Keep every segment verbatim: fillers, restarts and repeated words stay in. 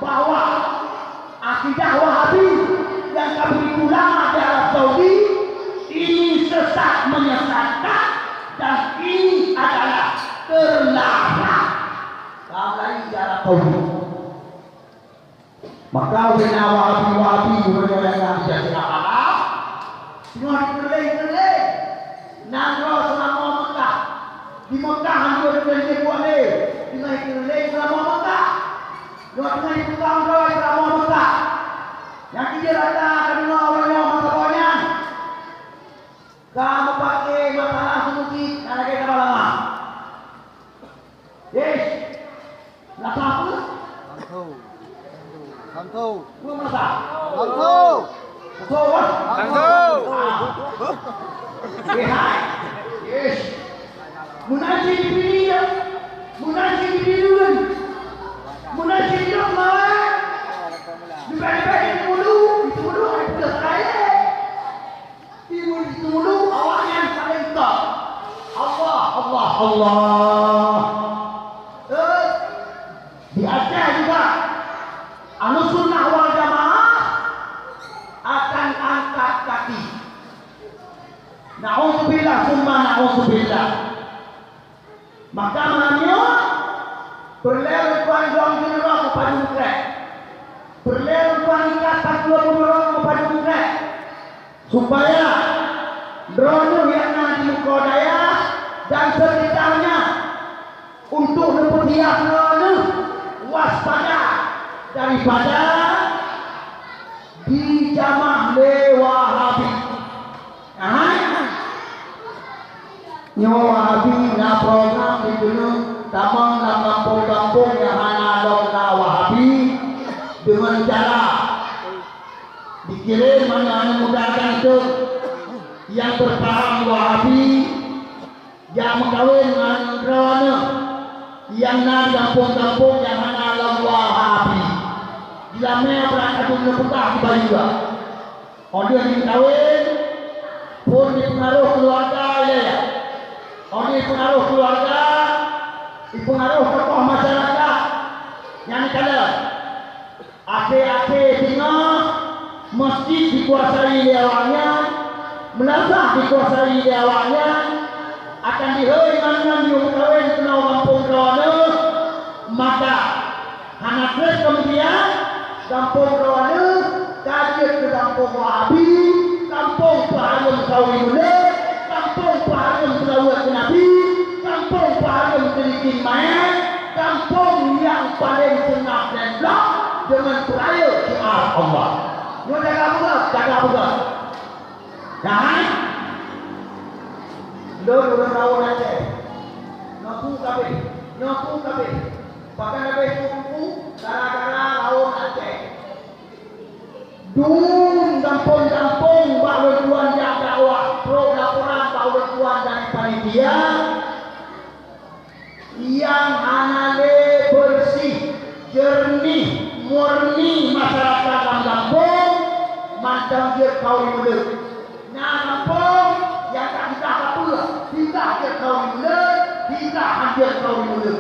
bahwa akidah Wahabi yang kami ulama di Arab Saudi ini sesat menyesatkan dan ini adalah terlarang. Kami di Arab Saudi. Maka bina Wahabi-Wahabi gubernur yang na di Jazirah Arab, teungoh dikeureuléng-keureuléng. Nanggroe seulamoe Meukah. Di Meukah han jeuet dikeureuléng buet lé, teungoh dikeureuléng seulamoe Meukah. Nyoe teungoh dipeukong droe seulamoe Meukah. Nyang keu jeuet ata ka deungoe uroe nyoe masa boh nyan. Ka meupaké masalah seumeujid na lagée tabalama. Yes. Rasa apa? Santo. Santo. Apa rasa? Santo. Santo, wah. Santo. Ah. Yes. Munajat di dunia. Munajat di dunia. Munajat di dunia. Lebih-lebih itu dulu, itu dulu, itu dulu. Timun ditulung awaknyan saléng kong. Allah, Allah, Allah. Eh, di Aceh juga, Ahlussunnah wal Jamaah akan angkat kaki. Na'udzubillah, summa na'udzubillah. Maka malam nyoe, peureulée ureuëng tuan gob jeuet rot meupadu meukrek. Peureulée ureuëng tuan ikat pakeue meudurong meupadu meukrek. Supaya droeneueh nyang na di muka dayah dan seukitarnya untuk neupeusiap droeneueh waspada daripada dijamah lé Wahabi. Aha. Nyoe Wahabi na program dikeue tamong lam gampông-gampông nyang hana lom na Wahabi deungon cara dikirém aneuk-aneuk muda ganteng nyang beupaham Wahabi, jak meukawen ngon droeneueh nyang na di gampông-gampông nyang hana lom Wahabi. Di lamé brat kadum neupeugah di bayu. Óh lheueh jimeukawen, phon jipeungaroh keuluwarga ilée. Óh lheueh jipeungaroh keuluwarga, jipeungaroh tokoh masyarakat. Nyan kalon, akhé-akhé singoh, meuseujid dikuasai lé awaknyan, meulasah dikuasai lé awaknyan, akan dihôi ngon nyan yue meukawen keunoe gampông droeneueh, maka hana treb keumudian, gampông droeneueh ka jeuet keu gampông Wahabi, gampông peuhareuem sauri mulod, gampông peuhareuem seulaweuet keu Nabi, gampông peuhareuem seulikin manyét, gampông nyang paleng seungab dan blok deungon peurayeuk syiar Allah. Nyoe jaga beugét, jaga beugét. Nyan, lôn ureuëng laôt Aceh. Nyoe peue kabeh, nyoe peue kabeh. Pakon leubeh peue-peue gara-gara laôt Aceh. Dum gampông-gampông bak lôn tuan jak dakwah, trok laporan bak lôn tuan dari panitia, nyang hana lé beureuséh, jeureunéh, murni masyarakat lam gampông, mantong jeuet kawen mulod. Na gampông nyang ka titah kapeue, titah jeuet kawen mulod, titah han jeuet kawen mulod.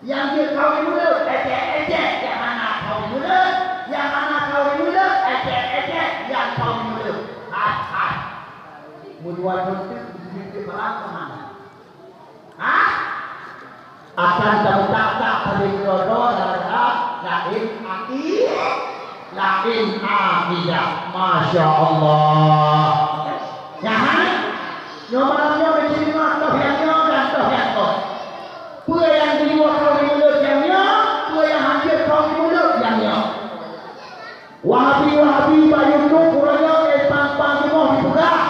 Nyang jeuet kawen mulod, écék-écék nyang hana kawen mulod, nyang hana kawen mulod, écék-écék nyang kawen mulod. Hai, hai. Meudua thon teuk, jeuet keu barang keu hana. Hah? Akan tameutak-tak sabe keudroe-droe gara-gara laén aki-, laén akidah. Masya Allah. Nyan, nyoe malam nyoe meuci deungoe toh nyang nyoe dan toh nyang nyoe. Peue nyang jeuet kawen mulod nyang nyoe, peue nyang han jeuet kawen mulod nyang nyoe. Wahabi-Wahabi bak YouTube uroe nyoe ka pang-pang rumoh jipeugah,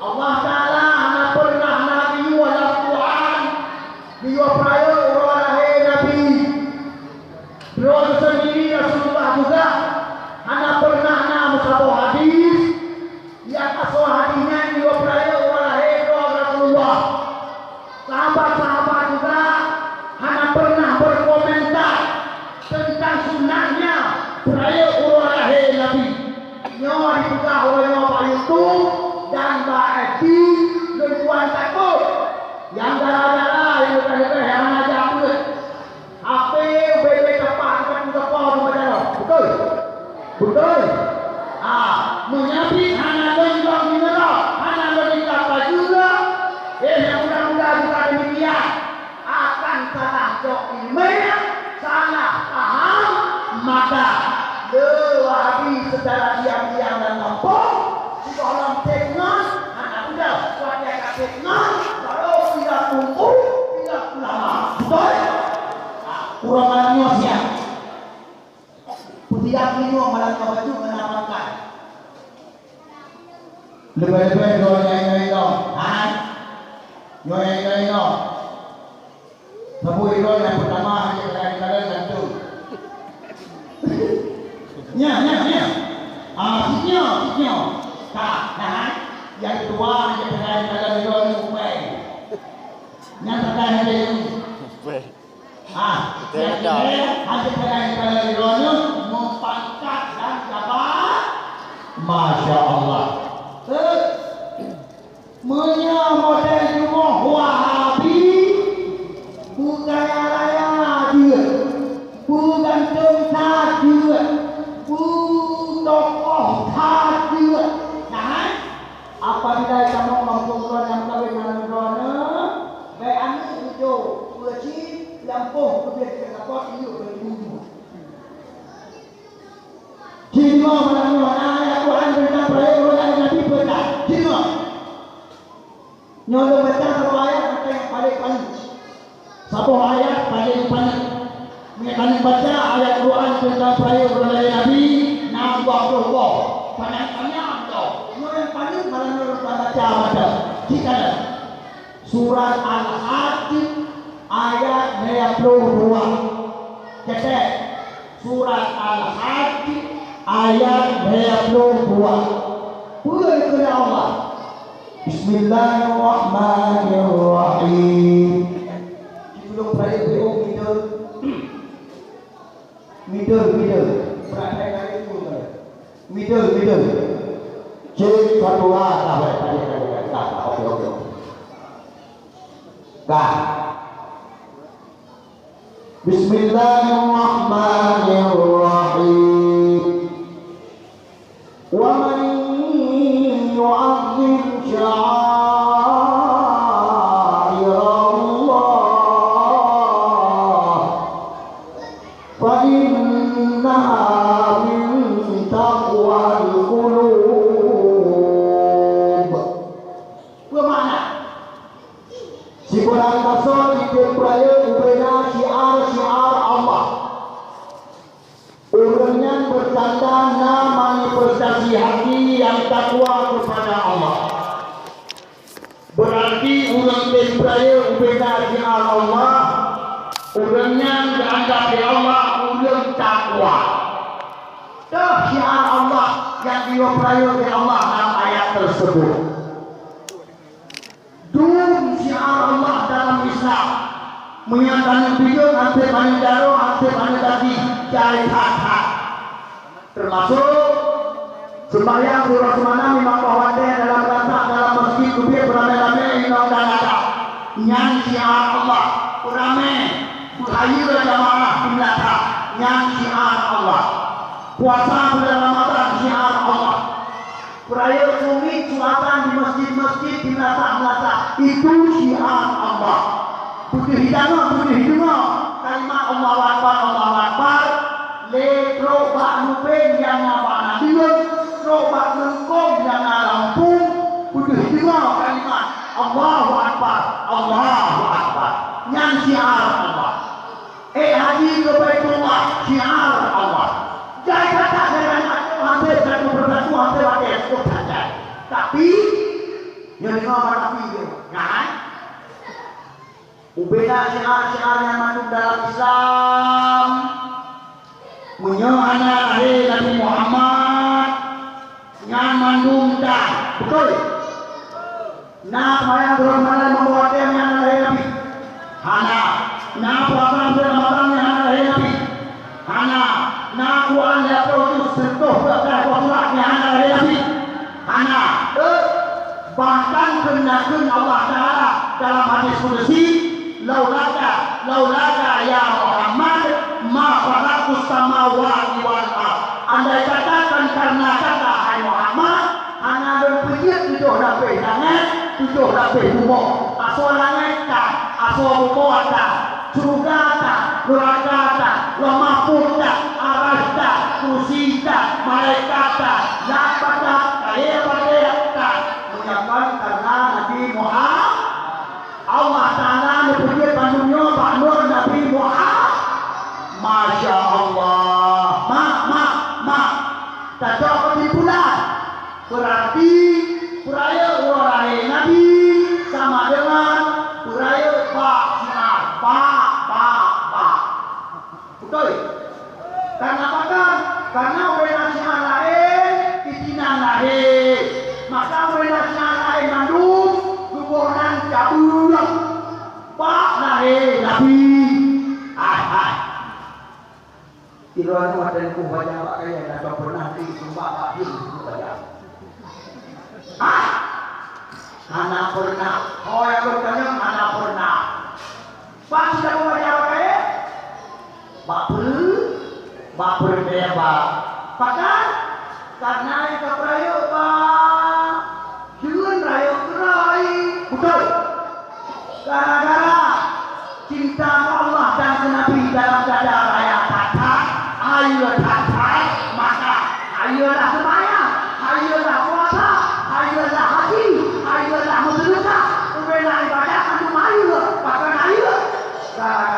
Allah Taala hana pernah na geuyue lam Quran, geuyue peurayeuk uroe lahé Nabi. Droe sendiri Rasulullah juga hana pernah na meusaboh hadis, nyang asoe hadis nyan geuyue peurayeuk uroe lahé droe Rasulullah. Sahabat-sahabat juga hana pernah berkomentar tentang sunnahnya peurayeuk uroe lahé Nabi. Nyoe dipeugah uroe nyoe bak YouTube dan bak F B, lôn tuan takot. Nyang gara-gara nyang leubeh-leubeh nyang hana jak beuet. H P ubé-bé tapak Leubeh-leubeh droe nyang inong-inong, hai. Nyoe nyang inong-inong. Saboh droe nyang peutama hana teuka ikalon langsong. Nyan, nyan, nyan. Ah, si nyoe, si nyoe. Ka, nah, hai. Nyang keudua hana teuka ikalon droe nyoe. Nyang teuka ikalon nyoe. Ah, nyang keu lhèe, hana teuka ikalon droe nyoe, meupangkat dan jaba-, Masya Allah. Eh, meunyoe model rumoh Wahabi, beugaya raya jeuet, beugantong that jeuet, beutokoh that jeuet. Nah, apabila kamoe mampu keuluar nyang kawin ngon droeneuh, bèk aneuk ujoe, peue cit, lampôh keubiet keu kapot, injok keu ibu. Cit nyoe malam nyoe, na ayat Quran teuntang peurayek uroe lahé Nabi peue that? Cit nyoe. Nyoe lôn baca saboh ayat mantong nyang paleng paneuk. Saboh ayat paleng paneuk. Meunyoe taneuk baca ayat Quran teuntang peurayek uroe lahé Nabi, na dua ploh boh. Panyang-panyang tu. Nyoe nyang paneuk malam nyoe lôn baca mantong. Cit kana. Surat Al-Hajj ayat lhèe ploh dua. Cetek. Surat Al-Hajj ayat lhèe ploh dua. Peue dikheun Allah? Bismillahirrahmanirrahim. Di tulông peurayek beuo mideue. Mideue, mideue. Peurayek beuo mideue. Mideue, mideue. Cek satu lah, lah, lah, lah, lah, lah, lah, oke, oke, oke. Dah. Bismillahirrahmanirrahim. Wa man yu'azzim sya'airallah fa innaha min taqwal qulub. Peue makna? Sibarang gasoe jitem peurayek ubena syiar-syiar Allah. Ureuëng nyan beutanda na manifestasi hati nyang takwa keupada Allah. Beurarti ureuëng tem peurayek ubena syiar Allah, ureuëng nyan geuanggab lé Allah ureuëng takwa. Toh syiar Allah nyang geuyue peurayek lé Allah lam ayat teuseubut. Dum syiar Allah dalam Islam. Meunyoe taneuk bijôk, han sép aneuk jaroe, han sép aneuk gaki, jai that-that. Teumasok seumbahyang siuroe seumanam limong boh watée dalam meunasah dalam meuseujid keubiet beuramé-ramé inong dan ata. Nyan syiar Allah. Beuramé, beuhayeue jamaah di meunasah. Nyan syiar Allah. Puasa bulan Ramadhan syiar Allah. Peurayek sumiet suatan di meuseujid-meuseujid, di meunasah-meunasah, itu syiar Allah. Beudeuh hidangoe, beudeuh hidangoe kalimat Allahu Akbar, Allahu Akbar, lé trok bak lubeng nyang na bak nanggroe, trok bak leungkong nyang na lampôh, beudeuh hidangoe kalimat Allahu Akbar, Allahu Akbar. Nyan syiar Allah. Eh, haji keu Baitullah, syiar Allah. Jai that-that, jai that-that, han sép satu persatu, han sép watée, cukup that-that. Tapi, nyoe deungoe bak Nabi nyoe, kan? Ubena syiar-syiar nyang mandum dalam Islam. Meunyoe hana lahé Nabi Muhammad, nyan mandum tan. Beutôi? Na seumayang siuroe seumanam limong boh watée nyang hana lahé Nabi? Hana. Na puasa bulan Ramadhan nyang hana lahé Nabi? Hana. Na Quran lhèe ploh juz, seureutôh dua boh surat nyang hana lahé Nabi? Hana. Eh, bahkan kheun na kheun Allah Taala dalam hadis kudusi, "Laulaka, laulaka ya Muhammad, ma khalaqtus samawati wal ard." Andai kata kon kareuna gata, hai Muhammad, hana lôn peujeuet tujoh lapéh langét, tujoh lapéh bumoe. Asoe langét that, asoe bumoe that, syeuruga that, neuraka that, Lauh Mahfuz that, Arasy that, Kursi that, malaikat that, zat that, kayée batée that. Meunyoe kon kareuna Nabi Muhammad, Allah Taala neupeujeuet bandum nyoe bak nur Nabi Muhammad. Masya Allah. Mak, mak, mak. Tacok keusimpulan. Beurarti Beutôi. Karena pakon? Karena ubena sinan lahé, titinan lahé. Maka ubena sinan lahé mandum, tuboh nan cabeueng bak lahé Nabi. Hai, hai. Tiroan watèe ku baca bak kayèe, dak pernah di sumbah bak jih ku baca. Ah! Hana pernah. Oh, nyang beutanyong hana pernah. Bak sida baca bak kayèe? Bak peue? Bak peureutée bak. Pakon? Karena ka peurayeuk bak deungon rayeuk keurai. Beutôi. Gara-gara cinta keu Allah dan keu Nabi dalam dada raya that-that, hayeue that-that, maka hayeue lah seumayang, hayeue lah puasa, hayeue lah haji, hayeue lah meuseudeukah, ubena ibadat mandum hayeue, pakon hayeue? Gara-gara